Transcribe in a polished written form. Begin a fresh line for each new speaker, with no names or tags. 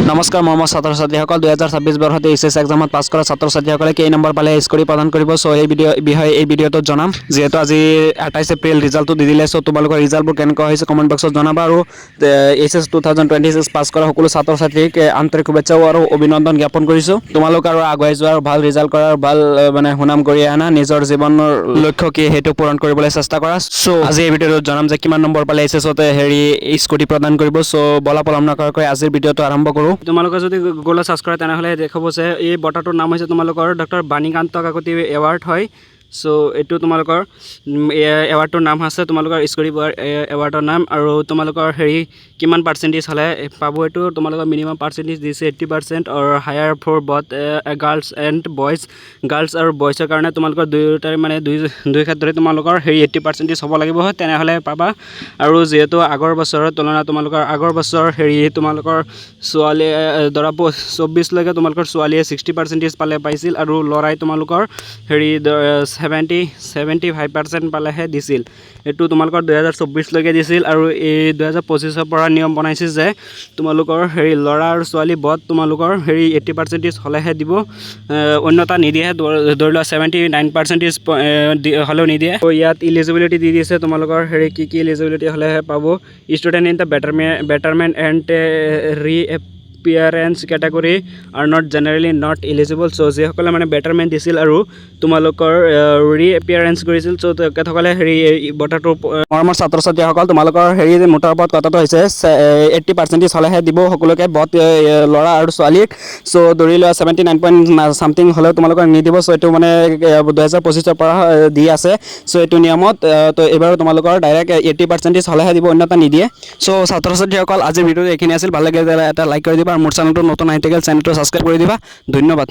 নমস্কাৰ মৰমৰ ছাত্ৰ ছাত্ৰীসকল। 2026 বৰ্ষত এইচএছ এক্সামত পাছ কৰা ছাত্ৰ ছাত্ৰীসকলে কেই নম্বৰ পালে স্কুটি প্ৰদান কৰিব, চ' এই ভিডিঅ' বিষয়ে এই ভিডিঅ'টোত জনাম। যিহেতু আজি 28 এপ্ৰিল, ৰিজাল্টটো দি দিলে, চ' তোমালোকৰ ৰিজাল্টবোৰ কেনেকুৱা হৈছে কমেণ্ট বক্সত জনাবা। আৰু HS 2026 পাছ কৰা সকলো ছাত্ৰ ছাত্ৰীক আন্তৰিক শুভেচ্ছাও আৰু অভিনন্দন জ্ঞাপন কৰিছোঁ। তোমালোক আৰু আগুৱাই যোৱাৰ, ভাল ৰিজাল্ট কৰাৰ, ভাল মানে সুনাম কৰি আনা, নিজৰ জীৱনৰ লক্ষ্য কি সেইটো পূৰণ কৰিবলৈ চেষ্টা কৰা। চ' আজি এই ভিডিঅ'টোত জনাম যে কিমান নম্বৰ পালে এইচএছতে হেৰি স্কুটি প্ৰদান কৰিব। চ' বলা, পলম নকৰাকৈ আজিৰ ভিডিঅ'টো আৰম্ভ কৰোঁ।
তোমালোকে যদি গুগলত চাৰ্চ কৰা, তেনেহ'লে দেখাব যে এই বঁটাটোৰ নাম হৈছে তোমালোকৰ ডক্টৰ বাণীকান্ত কাকতি এৱাৰ্ড হয়। চ' এইটো তোমালোকৰ এৱাৰ্ডটোৰ নাম আছে তোমালোকৰ স্কুটি এৱাৰ্ডৰ নাম। আৰু তোমালোকৰ হেৰি কিমান পাৰ্চেণ্টেজ হ'লে পাব, এইটো তোমালোকৰ মিনিমাম পাৰ্চেণ্টেজ দিছে 80% or higher for both girls and boys। Girls আৰু বইজৰ কাৰণে তোমালোকৰ দুয়োটাৰে মানে দুই দুই ক্ষেত্ৰতে তোমালোকৰ হেৰি 80 পাৰ্চেণ্টেজ হ'ব লাগিব, তেনেহ'লে পাবা। আৰু যিহেতু আগৰ বছৰৰ তুলনাত তোমালোকৰ আগৰ বছৰ হেৰি তোমালোকৰ ছোৱালীয়ে ধৰা 24লৈকে তোমালোকৰ ছোৱালীয়ে 60 পাৰ্চেণ্টেজ পালে পাইছিল আৰু ল'ৰাই তোমালোকৰ হেৰি 75% পালেহে দিছিল। এইটো তোমালোকৰ 2024লৈকে দিছিল। আৰু এই 2025ৰ পৰা নিয়ম বনাইছে যে তোমালোকৰ হেৰি ল'ৰা আৰু ছোৱালী বথ তোমালোকৰ হেৰি 80 পাৰ্চেণ্টেজ হ'লেহে দিব, অন্যথা নিদিয়ে। ধৰি লোৱা 79 পাৰ্চেণ্টেজ হ'লেও নিদিয়ে। ত' ইয়াত ইলিজিবিলিটি দি দিছে তোমালোকৰ হেৰি কি কি ইলিজিবিলিটি হ'লেহে পাব। Student in the betterment and reappearance category are not generally not eligible। So যিসকলে মানে বেটাৰমেণ্ট দিছিল আৰু তোমালোকৰ ৰি এপিয়াৰেঞ্চ কৰিছিল, চ' তেখেতসকলে হেৰি এই বঁটাটো
মৰমৰ ছাত্ৰ ছাত্ৰীসকল, তোমালোকৰ হেৰি মুঠৰ ওপৰত কথাটো হৈছে 80 পাৰ্চেণ্টেজ হ'লেহে দিব সকলোকে, বথ ল'ৰা আৰু ছোৱালীক। চ' ধৰি লোৱা 79 পইণ্ট ছামথিং হ'লেও তোমালোকক নিদিব। চ' এইটো মানে 2025ৰ পৰা দি আছে। চ' এইটো নিয়মত তো এইবাৰ তোমালোকৰ ডাইৰেক্ট 80 পাৰ্চেণ্টেজ হ'লেহে দিব, অন্যথা নিদিয়ে। চ' ছাত্ৰ ছাত্ৰীসকল, আজিৰ ভিডিঅ'টো এইখিনি আছিল। ভাল লাগিলে এটা লাইক কৰি দিবা আৰু মোৰ চেনেলটো নতুন আহি থাকিল চেনেলটো ছাবস্ক্ৰাইব কৰি দিবা। ধন্যবাদ।